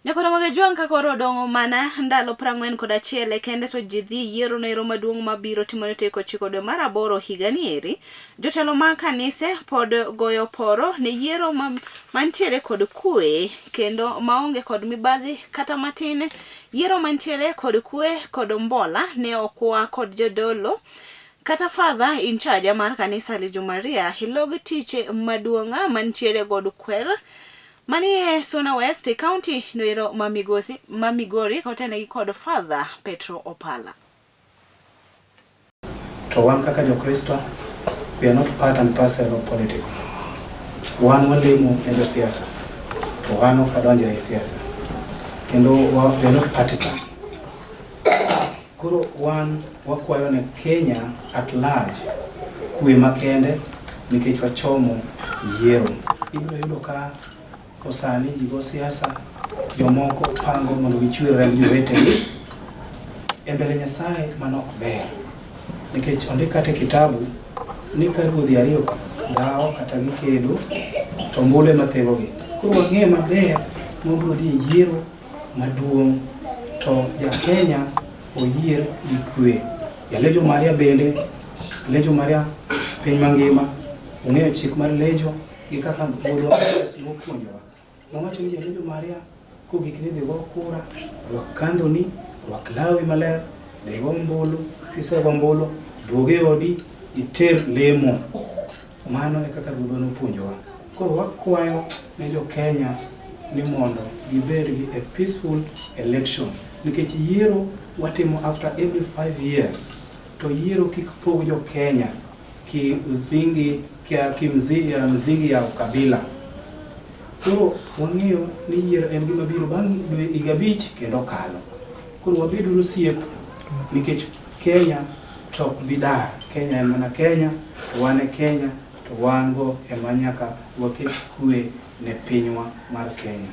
Nyakoro Magajwang' ka koro odong' mana ndalo 41 kende to ji dhi yiero noero maduong' mabiro timore tarik 9 dwe mar aboro higani eri. Jotelo mag kanise pod goyo poro ne yiero ma, mantiere kod kwe kendo maonge kod mibadhi kata matin. Yiero mantiere kod kwe kod mbola ne okwa kod jodolo kata father in charge mar kanisa Legio Maria Hilog tich maduong' mantiere god kwer Manie Suna West e county noero ma Migosi ma Migori kotenegi kod Father Petro Opala. To wan kaka Jokristo, we are not part and parcel of politics. Wan walemo ne josiasa, to wan ok wadonjre e siasa. Kendo we are not partisan. Koro wan wakwayo ne Kenya at large kwe makende nikech wachomo yiero. Ibiro yudo ka sani ji go siasa, jomoko pango mondo gichwer remb jowetegi. E mbele Nyasaye mano ok ber. Nikech ondik kata e kitabu ni ka ruodhi ariyo dhawo kata gikedo to ombulu ema thegogi. Koro wang'e maber ni wabiro dhi e yiero maduong' to ja Kenya oyier gi kwe. Ja Lejo Maria bende, Lejo Maria piny mangima ong'eyo chik mar Lejo gi kaka Ruodhwa Yesu nopuonjowa. Nowacho ni ja Lejo Maria kogik ni dhi go kura, rwak kandhoni, rwak lawi maler, dhi go ombulu, kisego ombulu, duog e odi, iter lemo. Mano e kaka Ruodhwa nopuonjowa. Koro wakwayo ne jo Kenya ni mondo gibed gi a peaceful election nikech yiero watimo after every 5 years to yiero kik pog jo Kenya ki uzingi kia kimzi ya mzingi ya ukabila. Koro wang'eyo ni yiero en gima biro bang' higa 5 kendo kalo. Koro wabeduru osiep nikech Kenya to ok bi dar. Kenya en mana Kenya, to wan e Kenya, to wan go ema nyaka waket kwe ne pinywa mar Kenya.